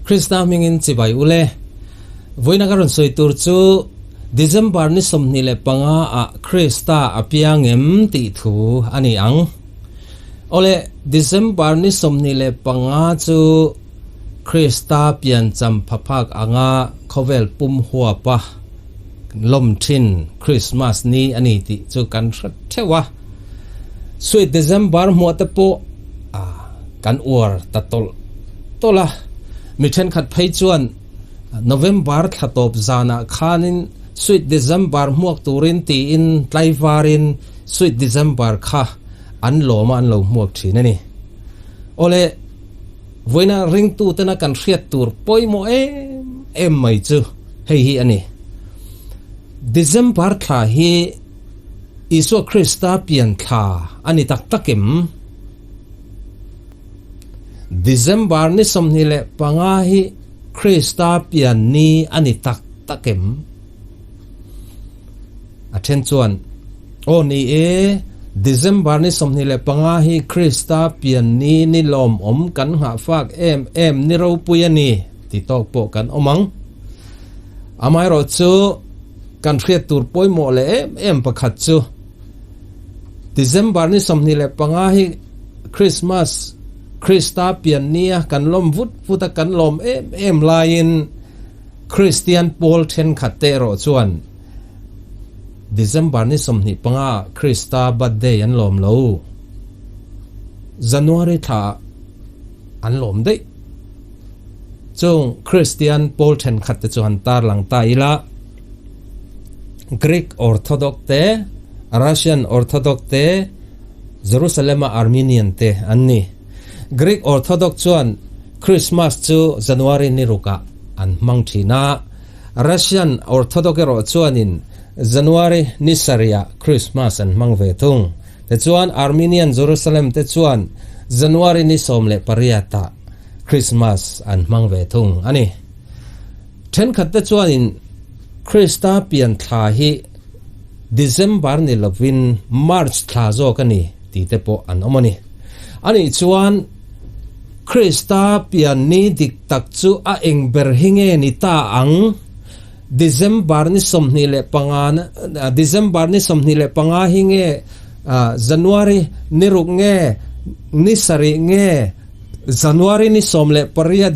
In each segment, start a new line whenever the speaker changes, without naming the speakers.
Krista hmingin chibai ule. Vawiina ka rawn sawi tur chu December ni 25 ah Krista a piang em tih thu a ni ang. Awle, December ni 25 chu Krista piancham phaphak anga khawvel pum huapa lawm thin Krismas ni a ni tih chu kan hre theuh a. Sweet December hmuah te pawh kan uar ta tawlh tawlh a, mi thenkhat phei chuan November thla tawp zanah khanin Sweet December hmuak turin tiin tlaivarin Sweet December kha an lawm a an lo hmuak thin a ni. Awle, vawiina ringtutena kan hriat tur pawimawh em em mai chu hei hi a ni. December thla hi Isua Krista pian thla a ni tak tak em? December ni 25 hi Krista pian ni a ni tak tak em? A then chuan, Aw ni e, December ni 25 hi Krista pian ni ni lawmawm kan nghahfak em em ni ropui a ni ti tawk pawh kan awm ang. Amaherawhchu, Kan hriat tur pawimawh leh em em pakhat chu December ni 25 hi Christmas, Krista pian nia kan lawm vut vut a, kan lawm em em laiin Kristian pawl thenkhat te erawh chuan December ni 25 ah Krista birthday an lawm lo. January thla ah an lawm daih. Chung Kristian pawl thenkhat te chu han tarlang ta ila, Greek Orthodox te, Russian Orthodox te, Jerusalem-a Armenian te an ni. Greek Orthodox chuan Christmas chu January ni rukah an hmang thin a, Russian Orthodox erawh chuanin January ni sarihah Christmas an hmang ve thung. Tichuan Armenian Jerusalem te chuan January ni 18-ah Christmas an hmang ve thung a ni. Thenkhat te chuanin Krista pian thla hi December ni lovin March thla zawk a ni tih te pawh an awm a ni. Anih chuan Krista pian ni dik tak chu a eng ber hi nge ni ta ang? December ni 25 December ni 25 hi nge January ni ruk nge ni sarih nge January ni 18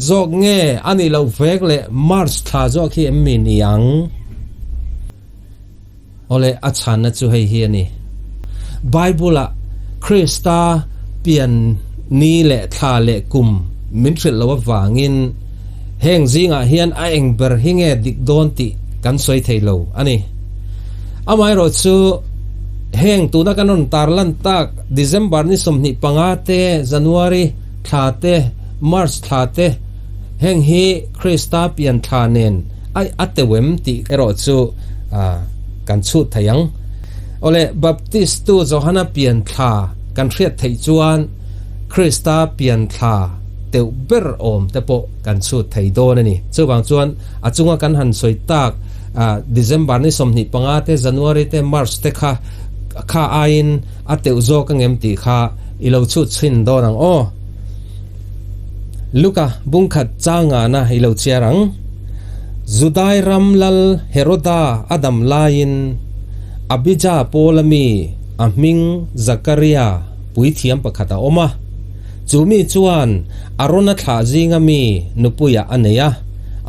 zawk nge a nih loh vek leh March thla zawk hi em mi ni ang? Awle, a chhanna chu hei hi a ni. Bible-ah Krista pian ni leh thla leh kum min hrilh loh avangin heng zingah hian a eng ber hi nge dik dawn tih kan sawi thei lo a ni. Amaherawhchu, heng tuna kan rawn tarlan tak December ni 25 te, January thla te, March thla te, heng hi Krista pian thla nen a a teuh em tih erawh chu kan chhut thei ang. Awle, Baptist tu Johana pian thla kan hriat theih chuan Krista pian thla teuh ber awm te pawh kan chhut thei dawn a ni. Chuvang chuan a chunga kan han sawi tak December ni 25 te, January te, March te kha kha aiin a teuh zawk angem tih kha i lo chhut chhin dawn ang aw. Luka bungkhat changana i lo chhiar ang. Judai ram lal Heroda a dam laiin Abija pawla mi a hming Zakaria puithiam pakhat a awm a. Chu mi chuan Arona thlah zinga mi nupuiah a nei a,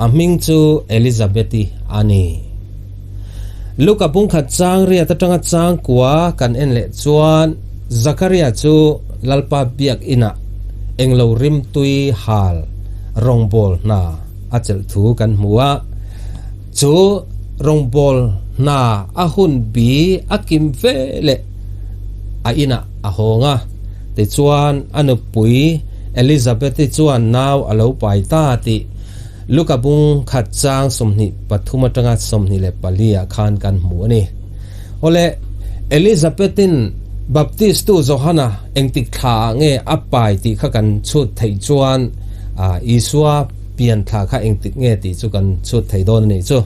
a hming chu Elizabeti a ni. Luka bungkhat chang riat atanga chang kua kan en leh chuan Zakaria chu Lalpa biak inah englo rimtui hal rawngbâwl hna a chelh thu kan hmu a. Chu rawngbâwl hna a hun bi a kim ve leh a inah a hawng a. Tichuan a nupui Elizabeth-i chuan nau a lo pai ta tih Luka bung khat chang 23 atanga 24 ah khan kan hmu a ni. Awle, Elizabeth-in Baptistu Johana engtik thla ah nge a pai tih kha kan chhut theih chuan Isua pian thla kha engtik nge tih chu kan chhut thei dawn a nih chu.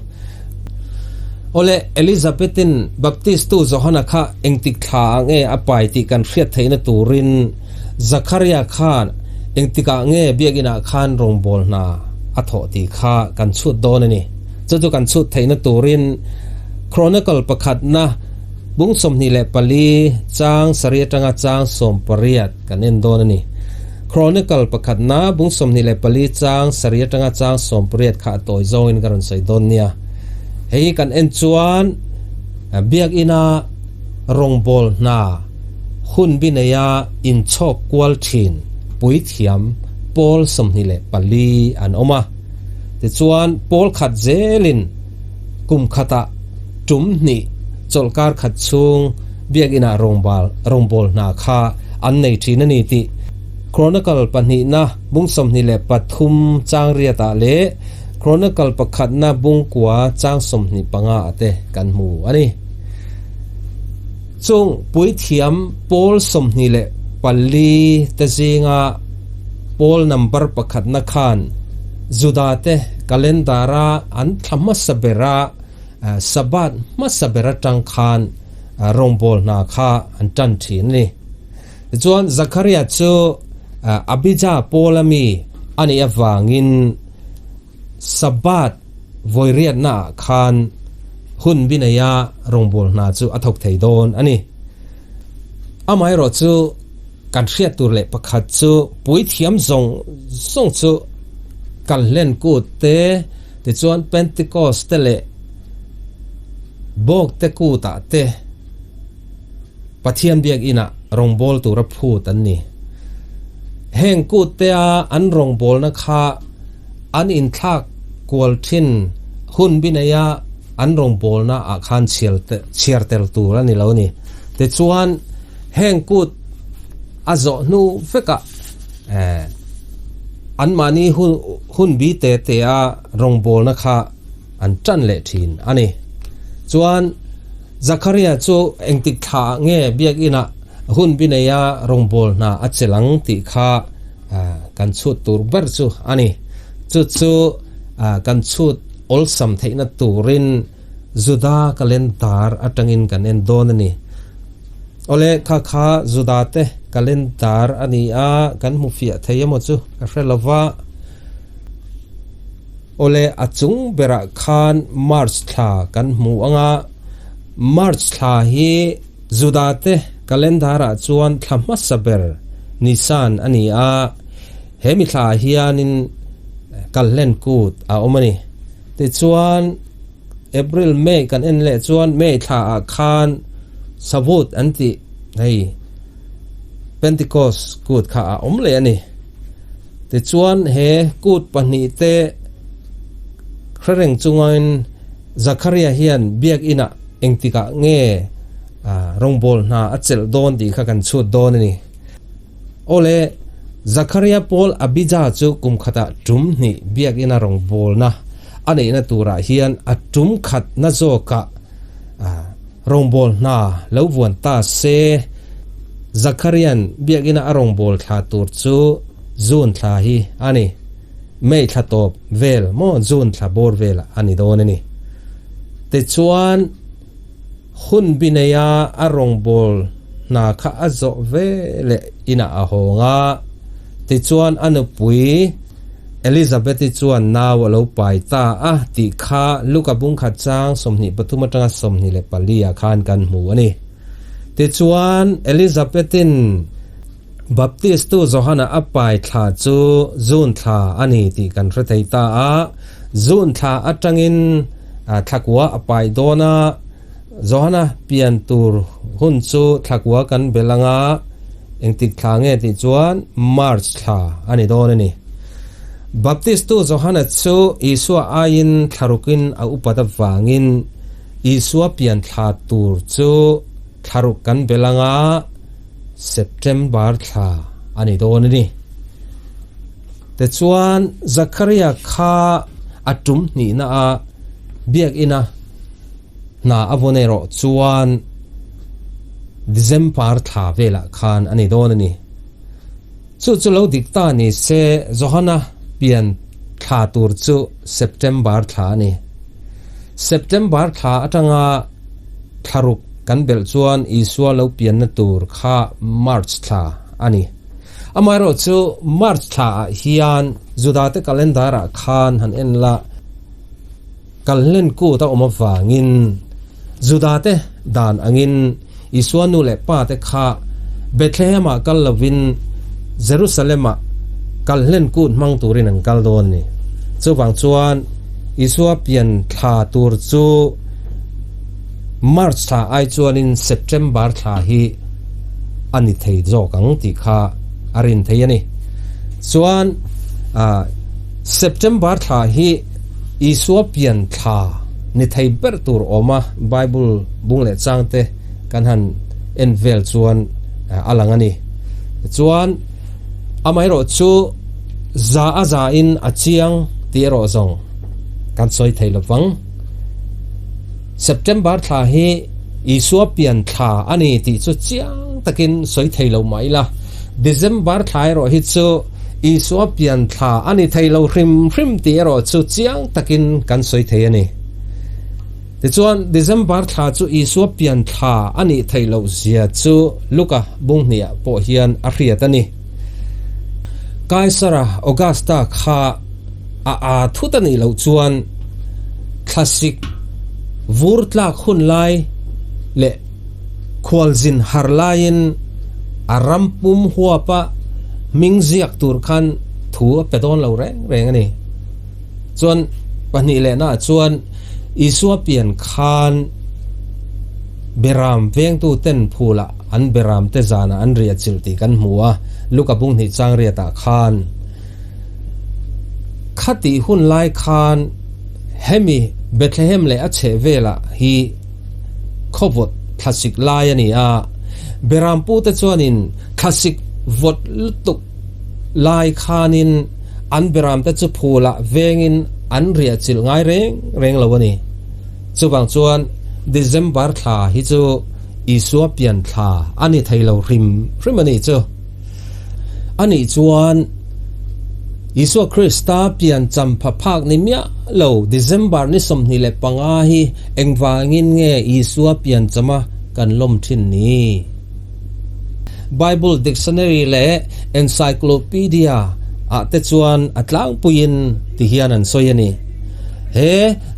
Awle, Elizabeth-in Baptistu Johana kha engtik thla ah nge a pai tih kan hriat theihna turin Zakaria khan engtikah nge biakinah khan rawngbâwl hna a thawh tih kha kan chhut dawn a ni. Chu chu kan chhut theihna turin Chronicle pakhatna bung 24 chang sarih atanga chang 18 kan en dawn a ni. Chronicle pakhatna bung 24 chang sarih atanga chang 18 kha a tawi zawngin ka rawn sawi dawn nia. Hei hi kan en chuan Biakina rawngbawl hna hun bi neia inchhawk kual thin puithiam pawl 24 an awm a. Tichuan pawl khat zelin kum khatah tum hnih chawlhkar khat chhung Biakinah rawngbal rawngbâwl hna kha an nei thin a ni tih Chronicle pahnihna bung 23 chang riatah leh Chronicle pakhatna bung kua chang 25 ah te kan hmu a ni. Chung puithiam pawl 24 te zinga pawl number pakhatna khan Juda-te calendar-a an thla hmasa bera Sabbath hmasa ber atang khan rawngbâwl hna kha an tan thin a ni. Tichuan, Zakaria chu Abijah pawla mi a nih avangin Sabbath vawiriatnaah khan hun bi neia rawngbâwl hna chu a thawk thei dawn a ni. Amaherawhchu, kan hriat tur leh pakhat chu puithiam zawng zawng chu kalhlen kut te, tichuan Pentecost te leh Bawkte kutah te Pathian biakinah rawngbâwl tura phut an ni. Heng kuttea an rawngbâwlna kha an inthlak kual thin hun bi neia an rawngbâwlna ah khan chhiar tel tur a ni lo ni. Tichuan, heng kut a zawh hnu vekah anmahni hun bi te tea rawngbâwlna kha an tan leh thin a ni. Chuan Zakaria chu engtik thla ah nge biakinah hun bi neia rawngbâwl hna a chelh ang tih kha kan chhut tur ber chu a ni. Chu chu kan chhut awlsam theihna turin Juda calendar atangin kan en dawn a ni. Awle, kha kha Juda te calendar a ni a, kan hmu fiah thei emaw chu ka hre lo va. Awle, a chung berah khan March thla kan hmu ang a, March thla hi Juda te calendar ah chuan thla hmasa ber Nisan a ni a, he mi thla ah hianin Kalhlen Kut a awm a ni. Tichuan, April, May kan en leh chuan May thla ah khan Shavuot an tih hei Pentecost kut kha a awm leh a ni. Tichuan he kut pahnih te hre reng chungin Zakaria hian biakinah engtikah nge rawngbâwl hna a chelh dawn tih kha kan chhut dawn a ni. Awle, Zakaria pawl Abijah chu kum khatah tum hnih biakina rawngbâwlna a neihna turah hian a tum khatna zawkah Rawngbâwl hna lo vuan ta se, Zakharian biakina a rawngbâwl thla tur chu June thla hi a ni. May thla tawp vel maw June thla bawr velah a ni dawn a ni. Tichuan, hun bi neia a rawngbâwl hna kha a zawh ve leh inah a hawng a, tichuan a nupui, Elizabeth-i chuan nau a lo pai ta a tih kha Luka bungkhat chang 23 atanga 24 ah khan kan hmu a ni. Tichuan, Elizabeth-in Baptistu Johana a pai thla chu June thla a ni tih kan hre thei ta a. June thla atangin thlakua a pai dawn a, Johana pian tur hun chu thlakua kan bel anga engtik thla nge tih chuan March thla a ni dawn a ni. Baptistu Johana chu Isua aiin thlarukin a upat avangin Isua pian thla tur chu thlaruk kan bel anga September thla a ni dawn a ni. Tichuan Zakaria kha a tum hnihna a biakina Hna a vawn erawh chuan December thla velah khan a ni dawn a ni. Chu chu lo dik ta ni se Johana pian thla tur chu September thla a ni. September thla atanga thlaruk kan belh chuan Isua lo pianna tur kha March thla a ni. Amaherawhchu March thla ah hian. Judate calendar ah khan han en la, Kalhlen kut a awm avangin Judate dan angin Isua nu leh pate kha Bethlehem-ah kal lovin Jerusalem-ah Kalhlen kut hmang turin an kal dawn ni. Chuvang chuan Isua pian thla tur chu March thla ai chuanin September thla hi a ni thei zawk ang tih kha a rin thei a ni. Chuan September thla hi Isua pian thla ni thei ber tur awm a, Bible bung leh chang te kan han en vel chuan a lang a ni. Chuan amaherawh chu za a za in a chiang tih erawh zawng kan sawi thei lo vang. September thla hi Isua pian thla a ni tih chu chiang takin sawi thei lo mah ila, December thla erawh hi chu Isua pian thla a ni thei lo hrim hrim tih erawh chu chiang takin kan sawi thei a ni. Tichuan, December thla chu Isua pian thla a nih theih loh zia chu Luka bunghniah pawh hian a hriat a ni. Kaisara Augusta kha a aa thut a nih loh chuan thlasik vur tlak hun lai leh khualzin har laiin a ram pum huapa hming ziak tur khan thu a pe dawn lo reng reng a ni. Chuan pahnih lehnaah chuan Isua pian khan Beram vengtu ten phulah an beram te zanah an riah chilh tih kan hmu a, Luka bunghnih chang riatah khan Khatih hun lai khan hemi Bethlehem leh a chheh velah hi khawvawt thlasik lai a ni a, Berampute chuanin thlasik vawt lutuk lai khanin an beramte chu phulah vengin an riah chilh ngai reng reng lo a ni. Chuvang chuan December thla hi chu Isua pian thla a ni thei lo hrim hrim a nih chu. A nih chuan Isua Krista pian champha phak ni miah lo December ni 25 hi engvangin nge Isua pian chama kan lawm thin ni? Bible dictionary leh encyclopedia ah te chuan a tlangpuiin ti hian an sawi a ni. He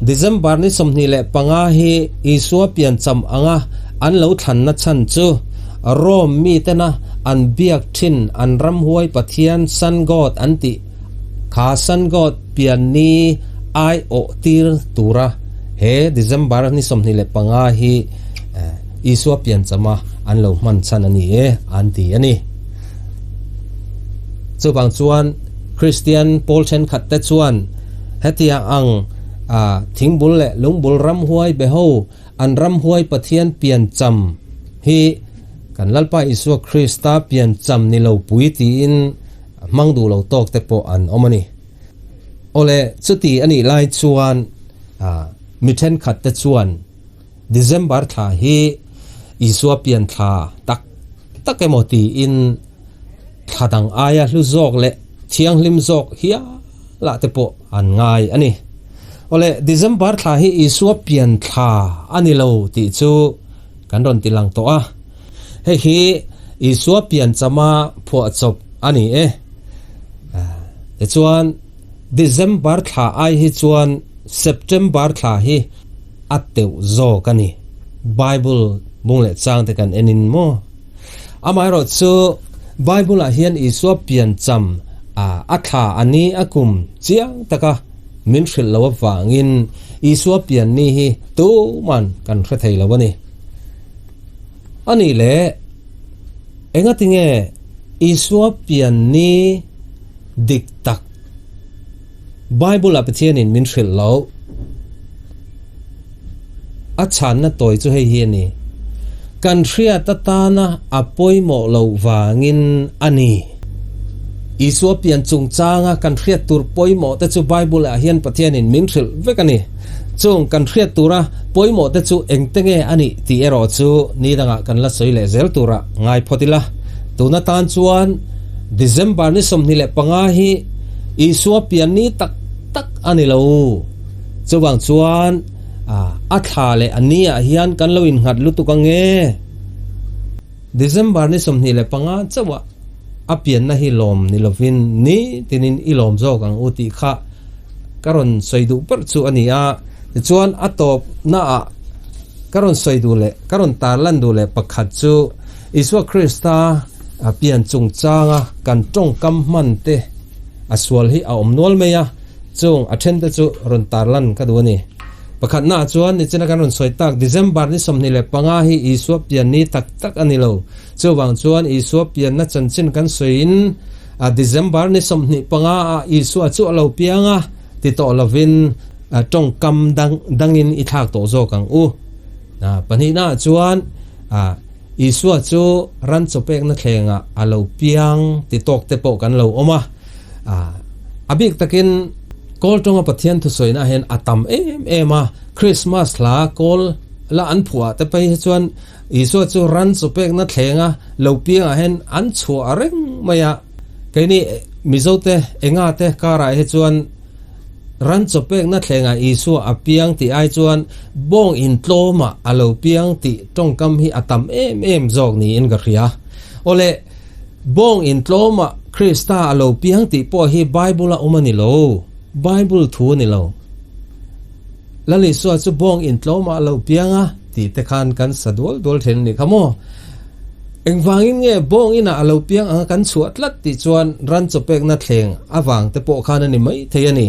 December ni 25 hi Isua pian cham anga an lo thlanna chhan chu Rome mitena an biak thin an ramhuai pathian Sun God an tih kha Sun God pian ni ai awh tir tura he December ni 25 hi Isua pianchama an lo hman chhan a ni e an ti a ni. Chuvang chuan Kristian pawl thenkhat te chuan hetiang ang thingbul leh lungbul ramhuai beho an ramhuai Pathian piancham hi kan Lalpa Isua Krista piancham ni lo pui tiin hmang duh lo tawk te pawh an awm a ni. Awle chuti a nih lai chuan mi thenkhat te chuan December thla hi Isua pian thla tak tak emaw tiin thla dang aia hlu zawk leh thianghlim zawk hialah te pawh an ngai a ni. Awle, December thla hi Isua pian thla a ni lo tih chu kan rawn ti lang tawh a. Hei hi Isua pian chama phuahchawp a ni e. Tichuan, December thla ai hi chuan September thla hi a teuh zawk a ni. Bible bung leh chang te kan en in maw? Amaherawh chu Bible ah hian Isua piancham a a thla a ni a kum chiang taka min hrilh lo avangin Isua pian ni hi tuman kan hre thei lo a ni. A nih leh engatinge Isua pian ni dik tak Bible ah Pathianin min hrilh lo. A chhanna tawi chu hei hi a ni, Kan hriat atana a pawimawh loh vangin a ni. Isua pian chungchanga kan hriat tur pawimawh te chu Bible ah hian Pathianin min hrilh vek a ni. Chung kan hriat tura pawimawh te chu engte nge a nih tih erawh chu ni dangah kan la sawi leh zel turah ngai phawt ila. Tun atan chuan December ni 25 hi Isua pian ni tak tak a ni lo. Chuvang chuan a thla leh a ni ah hian kan lo innghat lutuk ang e. December ni 25 chauhah. a pianna hi lawm ni lovin ni tinin i lawm zawk ang u tih kha ka rawn sawi duh ber chu a ni a. Tichuan a tawpnaah ka rawn sawi duh leh ka rawn tarlan duh leh pakhat chu Isua Krista pian chungchanga kan tawngkam hman te a sual hi a awm nual mai a, chung a then te chu rawn tarlan ka duh a ni. Pakhatnaah chuan nichina kan rawn sawi tak December ni 25 hi Isua pian ni tak tak a ni lo. Chuvang chuan Isua pianna chanchin kan sawiin a December ni 25 ah Isua chu a lo piang a ti tawh lovin tawngkam dang dangin i thlak tawh zawk ang u. Pahnihnaah chuan Isua chu ran chawpekna thlengah a lo piang ti tawk te pawh kan lo awm a. A bik takin Kawl tawnga Pathian thusawina hian a tam em em a, Krismas hla kawl la an phuah te phei hi chuan Isua chu ran chawpekna thlenga lo piangah hian an chhuah reng mai a. Keini Mizote engate karah hi chuan ran chawpekna thlengah Isua a piang tih ai chuan bawng intlawmah a lo piang tih tawngkam hi a tam em em zawk niin ka hria. Awle, bawng intlawmah Krista a lo piang tih pawh hi Bible-a awm a ni lo, Bible thu a ni lo. Lal Isua chu bawng intlawmah a lo piang a tih te khan kan sa dual dual thin a nih kha maw? Engvangin nge bawng inah a lo piang anga kan chhuah tlat tih chuan ran chawpekna thleng avang te pawh khan a ni mai thei a ni.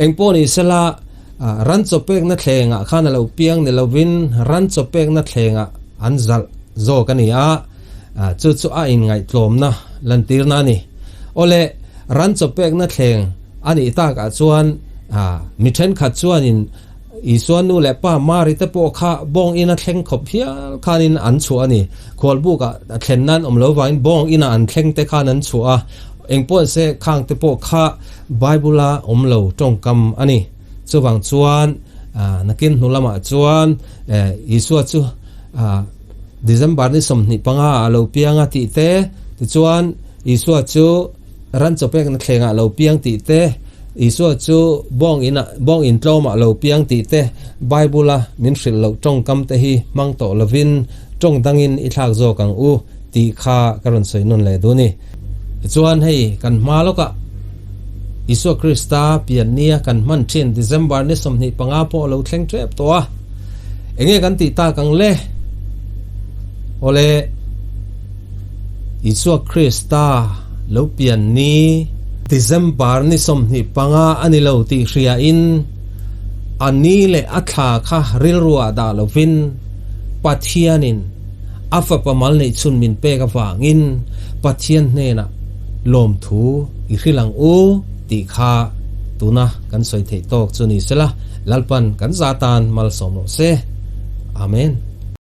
Engpawh ni sela, ran chawpekna thlengah khan a lo piang ni lovin ran chawpekna thlengah an zalh zawk a ni a, chu chu a inngaihtlawmna lantirna a ni. Awle, ran chawpekna thleng a nih takah chuan mi thenkhat chuanin Isua nu leh pa Mari te pawh kha bawng ina thleng khawp hial khanin an chhuah a ni. Khualbukah thlen nan awm lo vangin bawng ina an thleng te khan an chhuah a, engpawh se khang te pawh kha Bible-a awm lo tawngkam a ni. Chuvang chuan nakin hnu lamah chuan Isua chu December ni 25 ah a lo piang a tih te, tichuan Isua chu Ran chawpekna thlengah lo piang tih te, Isua chu bawng inah, bawng intlawmah lo piang tih te, Bible-a min hrilh loh tawngkam te hi hmang tawh lovin tawng dangin i thlak zawk ang u tih kha ka rawn sawi nawn leh duh a ni. Tichuan hei kan hma lawkah Isua Krista pian nia kan hman thin December ni 25 pawh a lo thleng tep tawh a, enge kan tih tak ang le? Awle. Isua Krista lo pian ni December ni 25 a ni lo tih hriain a ni leh a thla kha rilruah dah lovin Pathianin a fapa mal neih chhun min pek avangin Pathian hnenah lawmthu i hrilh ang u tih kha tuna kan sawi theih tawk chu ni sela Lalpan kan za tan malsawm rawh se. Amen.